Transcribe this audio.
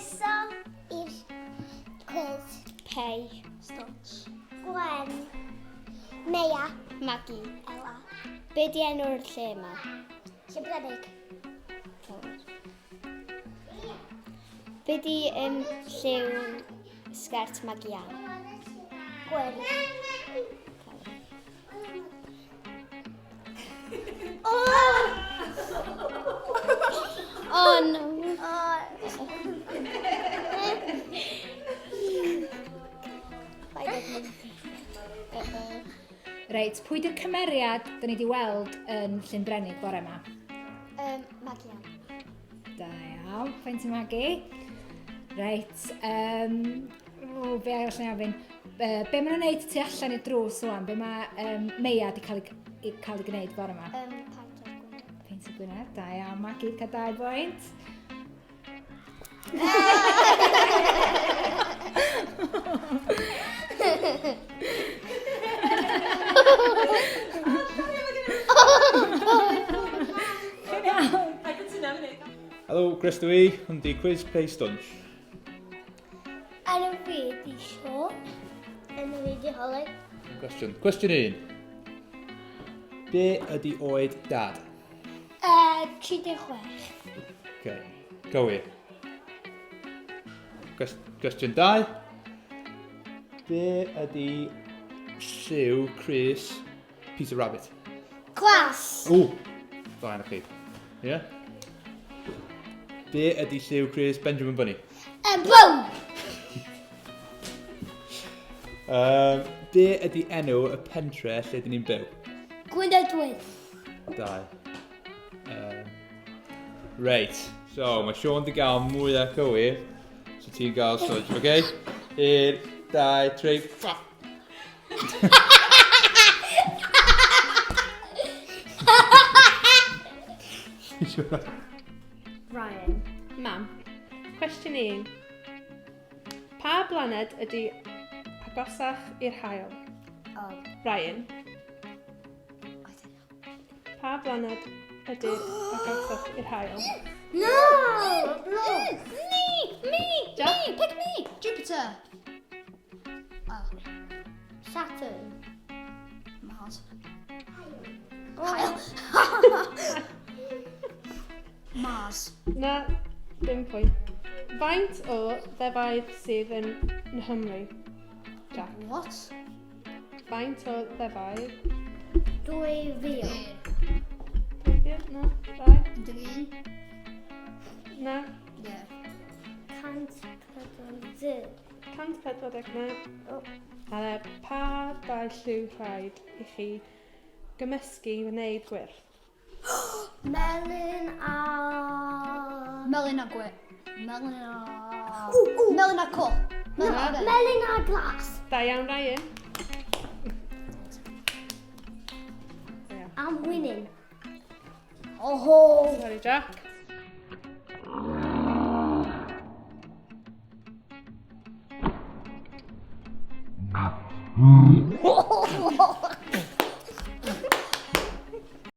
Croeso i'r cwiz. Pei. Stwnsh. Gwen. Meia. Maggie. Ela. Be di enw'r lle yma? Lle Brenig. Be di um, lliw sgert Maggie Ann? Gwyrdd. Oh! Oh no. Oh. Reit, pwy di'r cymeriad da ni wedi weld yn Llyn Brenig bore yma? Maggie Ann. Da iawn, faint i Maggie. Reit, o, be arall na ofyn? Be maen nhw'n neud tu allan i'r drws rwan? Be mae Meia wedi cael ei, cael ei gwneud bore yma? Paent o'r gwyneb. Peint o gwyneb, da iawn, Maggie, cael 2 bwynt. Helo, Chris dwi i, hwn di Quiz Play Stunch. Enw fi di Sean. Enw fi di Holly. Cwestiwn. Cwestiwn 1. Be ydi oed dad? 36. Okay. Cywir. Cwestiwn 2. Be ydi lliw crys Peter Rabbit? Glas! O! Da iawn chi. Ie? Yeah? Be ydi lliw crys Benjamin Bunny? Brown! Be ydi enw y pentre lle dyn ni'n byw? Gwynedwydd. Da. Reit, so mae Sean di gael mwy o cywir, so ti'n gael sludge, oce? Okay? 1, 2, 3, ffa! Ryan. Mam. Cwestiwn 1. Pa blaned ydy agosach i'r haul? Oh. Ryan. Pa blaned ydy'r agosach i'r haul? No! Me! Me! Jack? Me! Pick me! Jupiter! Oh. Saturn. Mars. Haul. Mars. Na, dim pwynt. Faint o ddefaid sydd yn Nghymru? Jack. What? Faint o ddefaid? 2000. 2000? Na, 2? 11. Na. Yeah. 140. 140 na. Oh. A pa dau lliw rhaid i chi gymysgu i wneud gwyrdd? Melyn a... Melyn a gwe. Melyn a... Ww, ww. Melyn a coch. Melyn a oren. Melyn a glas. Da iawn, Ryan. Yeah. I'm winning. Oh. Sorry, Jack.